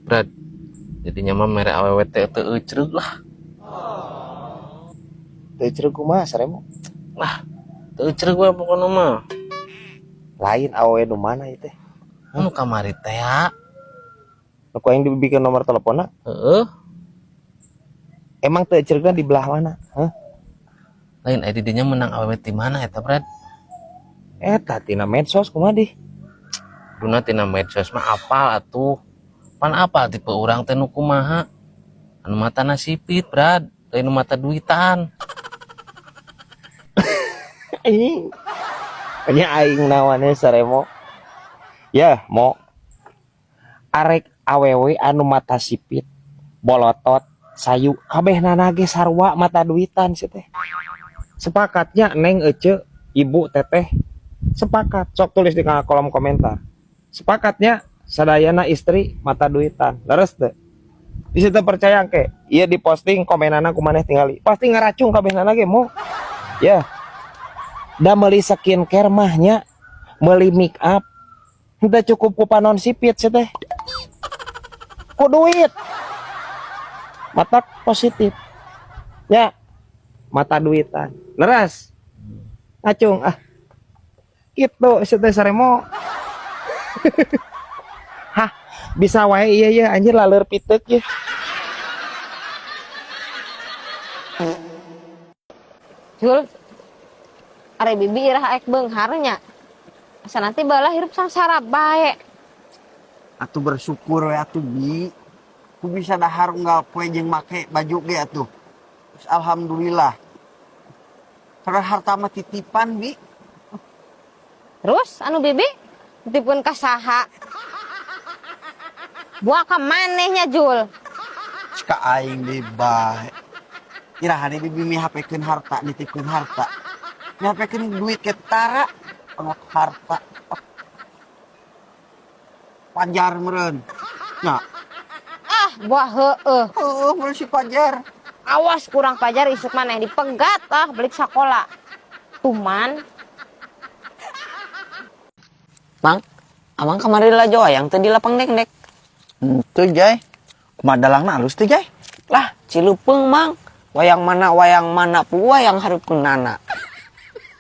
Brad, jadinya mah mere awewe teh teu ecreug lah. Teu ecreug kumaha, Saremo? Lah, teu ecreug we pokona mah. Lain awewe nu mana ieu teh? Anu kamari teh ya. Nu ku aing dibikin nomor teleponnya? Heeh. Emang teu ecreugna di belah mana? Hah? Lain aya di dinya menang awewe ti mana eta, Brad? Eta tina medsos kumaha dih? Duna tina medsos mah apal atuh. Pan apal tipe urang teh nu kumaha? Anu matana sipit, Brad. Lain nu mata duitan. Anjing. Nya aing nawannya, Saremo. Ya, mo arek awewe anu mata sipit, bolotot, sayu, kabehna ge sarua mata duitan sih teh. Sepakatnya Neng Ece, Ibu Teteh, sepakat. Sok tulis di kolom komentar. Sepakatnya sadayana istri mata duitan. Leres teu? Bisa teu percaya ke? Iya, diposting komenana ku maneh tingali. Pasti ngaracung kabehna ge, mo. Ya. Da meuli skincare mah nya, meuli make up. Henteu cukup ku panon sipit sih teh. Ku duit. Mata positif. Ya. Mata duitan. Leres. Ngacung ah. Gitu sih teh, Saremo. Hah, bisa wae iya iya anjir laleur piteuk ya. Jul, are bibi irah aek beunghar nya. Asa nanti balah hirup sangsara bae. Atuh bersyukur we atuh, Bi. Ku bisa dahar unggal poe jeung make baju ge atuh. Terus alhamdulillah. Karena harta mah titipan, Bi. Terus anu bibi titipkeun ka saha? Buah ka manehnya, Jul. Cika aing deui bae. Iraha bibi mihapekeun harta, nitipkeun harta. Mihapekeun duit ke tara, pangok harta. Oh. Pajar meureun. Nah, Ah, buah heueuh. Heueuh meureun si Pajar. Awas kurang pajar isuk maneh dipegat ah balik sekolah. Tuman. Mang, amang kamari lalajo wayang teh di lapang dengdek? Henteu, Jai. Kumaha dalangna, alus teh, Jai? Lah, Cileupeng, Mang. Wayang mana pu wayang hareupeunana.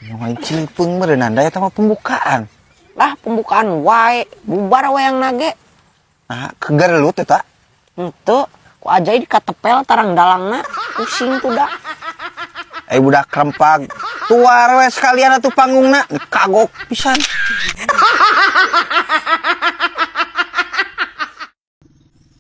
Yang Cileupeng meureun da eta mah pembukaan. Lah, pembukaan wae, bubar wayang nage. Nah, kegerelut eta. Henteu, ku Ajai dikatepel tarang dalangna, pusing tuh da. Eh, budak krempag. Tuar we sekalian atuh panggungna, kagok pisan.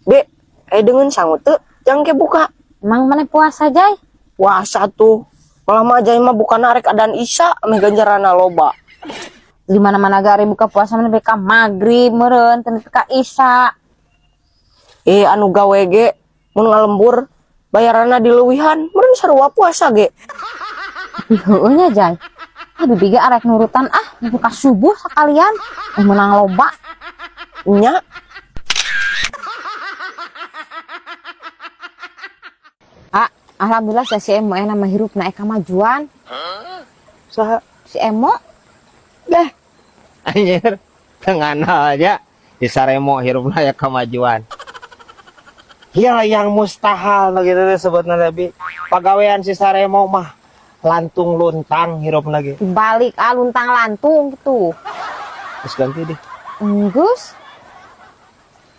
Be, eh dengan sangut teu, jangan ke buka. Emang mana puasa, Jai? Puasa tuh. Malah mah Ajai mah bukan arek adan Isya meh ganjarana loba. Di mana-mana gare buka puasa mana beka maghrib meureun teu nepi ka Isya. Eh, anu gawe ge mun ngalembur bayaranna dileuwihan, meureun sarua puasa ge. Tapi heueuh nya, Jai. Ah, bibi ge arek nurutan ah nepi ka subuh sekalian. Eh, menang loba. Nya. Ah, alhamdulillah si Emo enak mah hirup naik kamajuan. Saha? Si Emo. Dah. Anjir, tengah aja di Saremo hirupna aya kemajuan. Hil yang mustahil nu kitu teh sebutna Nabi. Pagawean si Saremo mah lantung luntang hirupna ge. Balik ah luntang lantung gitu. Terus ganti deh. Enggeus.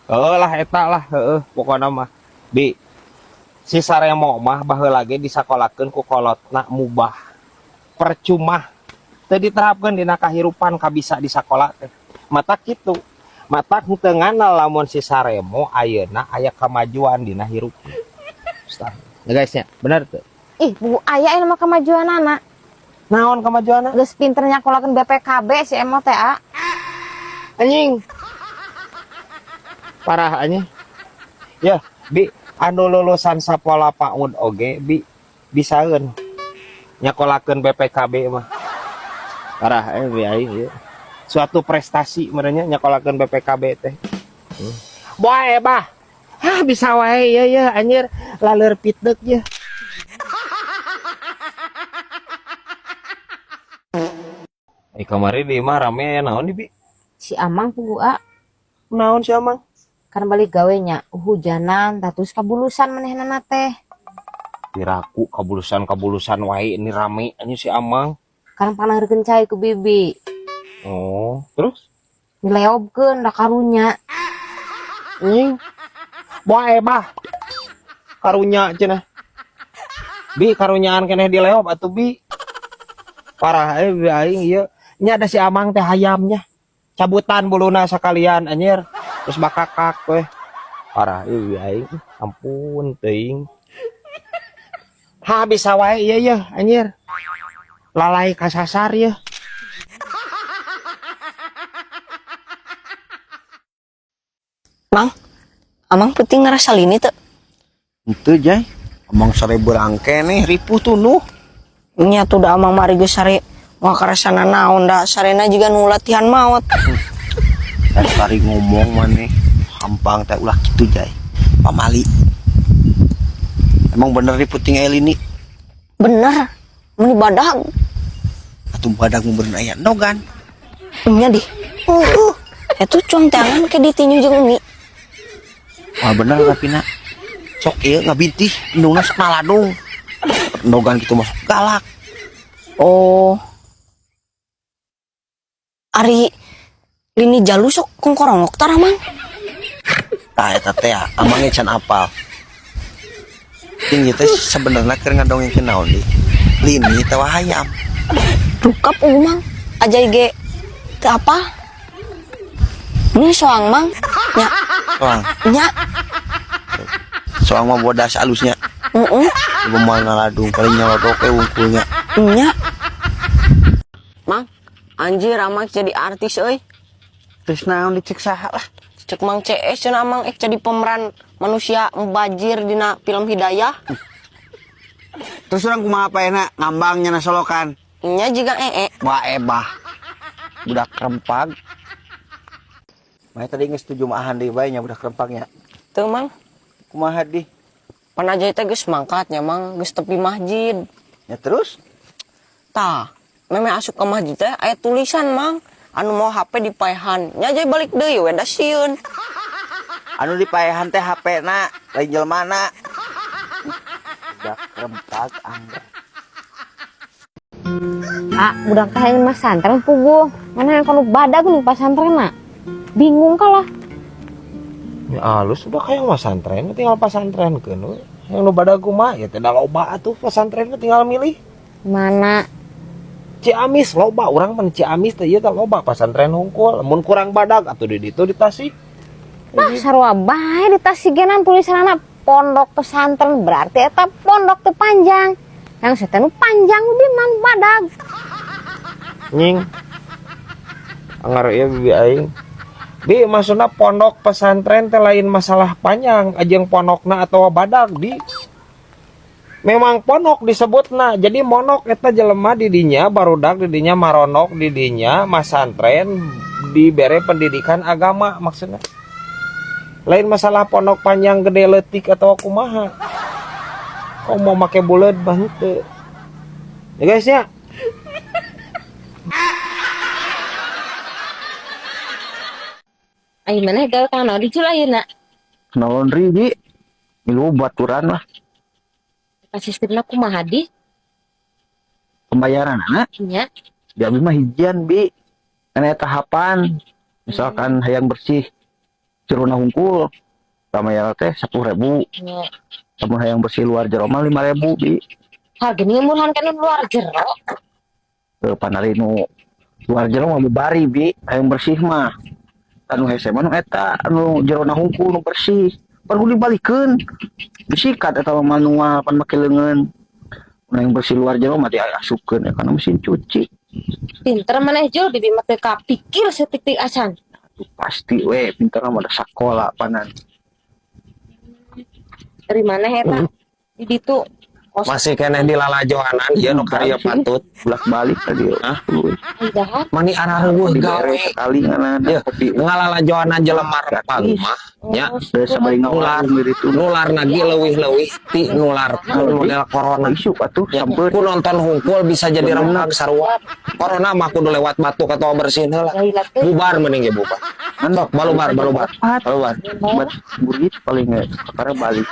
Heeh lah eta lah, heeh pokona mah. Bi, si Saremo mah baheula ge disakolakeun ku kolotna mubah. Percuma teu diterapkeun dina kahirupan kabisa di sakola teh. Mata kitu. Mata henteu nganal lamun si Saremo ayeuna aya kamajuan dina hirupna. Nah, guys nya, bener teu? Ih, buku aya ini mah kemajuanana. Naon kamajuanna? Geus pinter nyakolakeun BPKB si Emo teh, ah. Anjing. Parah anjing. Ya, Bi, anu lulusan sakola PAUD oge, Bi, bisaeun nyakolakeun BPKB mah. Parah eh bi aing ieu. Suatu prestasi merenya nyakolakeun BPKB teh. Boe bah. Hah, bisa wae ya ya anjir laleur pitdek ya. Eh, kamari di imah rame aya naon di, Bi? Si Amang pugu, ah. Naon si Amang? Kan balik gawe nya hujanan, tah terus kabulusan manehna teh. Piraku kabulusan-kabulusan wae, ini rame anjing si Amang. Kan panangkeun cai ku bibi. Oh, terus? Dileobkeun da karunya. Nying. Bae bah. Karunya cenah. Bi, karunyaan keneh dileob atuh, Bi. Parah eh bi aing ieu. Nya ada si Amang teh hayamnya. Cabutan buluna sakalian anjir. Terus bakakak we. Parah ieu bi aing. Ampun teuing. Ha, bisa wae ieu ye anjir. Lalai kasasar ye. Mang, Amang penting ngerasa lini tuh. Itu Jay, Amang sare berangke nih, ripuh tuh nuh. Nya tuh da Amang mari geus sare moal karasana naon, da sarena juga nu latihan maot. Tari ngomong maneh, hampang teh ulah kitu, Jay. Pamali. Emang bener nih puting aya lini? Bener, meni badag. Atuh badag mun bener aya endogan. Nya di. Itu cuang tangan ke ditinju jeung umi. Wah, bener tapi nak. Sok ieu ngabintih, indungna sok naladung. Endogan gitu masuk galak. Oh. Ari lini jalu sok kongkorongok tara, Mang? Tah, eta teh ya, amangnya can apal. Ting ieu teh sebenarnya keur ngadongengkeun naon di? Lini teh hayam. Rukap eueuh, Mang. Ajai ge teu apa? Ini soang, Mang. Nya. Soang. Nya. Soang mah bodas alusnya. Heeh. Coba moal ngaladung paling nyolodok we wungkulnya. Nya. Mang, anjir Amang jadi artis euy. Terus naon dicek saha lah? Cek Mang CS cenah Amang ek jadi pemeran manusia mubajir dina film Hidayah. Terus urang kumaha paena ngambang nya solokan? Nya jiga ee. Wah, ebah. Budak rempag. Mah tadi geus tujuh maahan deui bae nya budak rempagnya. Teu, Mang. Kumaha di? Pan aja teh geus mangkat nya, Mang, geus tepi masjid. Ya terus? Tah, meme asup ke masjid teh aya tulisan, Mang. Anu mau HP dipaehan. Nya aja balik deui we da sieun. Anu dipaehan teh HP na, lain jelema na. Budak rempag angger. Ah, budak teh hayang masantren puguh. Mana yang kalau badag nih pasantrenna. Bingung kalah. Ya alus udah kayak masantren, tinggal pasantren keun we. Yang nu badag kumaha ya teh da loba atuh pasantren mah tinggal milih. Mana? Ciamis loba, urang mah Ciamis teh ieu teh loba pasantren hungkul. Mun kurang badag atuh di ditu di Tasik. Nah, sarua bae di Tasik genan tulisanna pondok pesantren, berarti eta pondok teh panjang. Yang setan nu panjang di man badag. Nying. Anggar ieu bibi aing. Bi, maksudna pondok pesantren teh lain masalah panjang ajeng pondokna atau badag di. Memang pondok disebutna, jadi monok eta jelema di dinya barudak, di dinya maronok, di dinya masantren dibere pendidikan agama maksudna. Lain masalah pondok panjang gede leutik atau kumaha. Kok mau make buleud mah henteu. Ya guys ya. Ayo maneh gawe ka naon di Jul ayeuna? Kena laundry, Bi. Milu baturan lah. Eta sistemna kumaha di? Pembayaran anak? Nya. Di abi mah hijian, Bi. Karena tahapan. Misalkan hayang bersih jerona hungkul, pamayar teh 10.000. Nya. Lamun hayang bersih luar jero mah 5.000, Bi. Harganya murahan kan luar jero. Panari nu luar jero mah bari, Bi. Hayang bersih mah. Anu hese mah nu eta, anu jerona hungkul nu bersih. Perlu dibalikeun. Disikat eta mah manual pan make leungeun. Nu yang bersih luar jero mah diasupkeun ya kana mesin cuci. Pinter maneh Jul, bibi mah teu kapikir saeutik acan. Pasti we pinter mah da sakola panan. Dari mana eta? Di ditu Masih keneh di lalajoanan ieu nu karya patut. Bolak-balik tadi. Hah? Dahar. Mani arareuweuh gawe. Dibere sekali nganan Ya, kopi. ngalalajoanan jelema rempang mah nya. Biasa bari Nular ngawarung gitu. Nular lagi leuwih-leuwih ti nular model corona. Isuk atuh Ya, sampeun. ku nonton hungkul bisa jadi rempang sarua. Corona mah kudu lewat batuk atau bersin heula. Bubar mending ge bubar. Sok balubar, balubar. Balubar. Buat burit paling nggak perkara balik.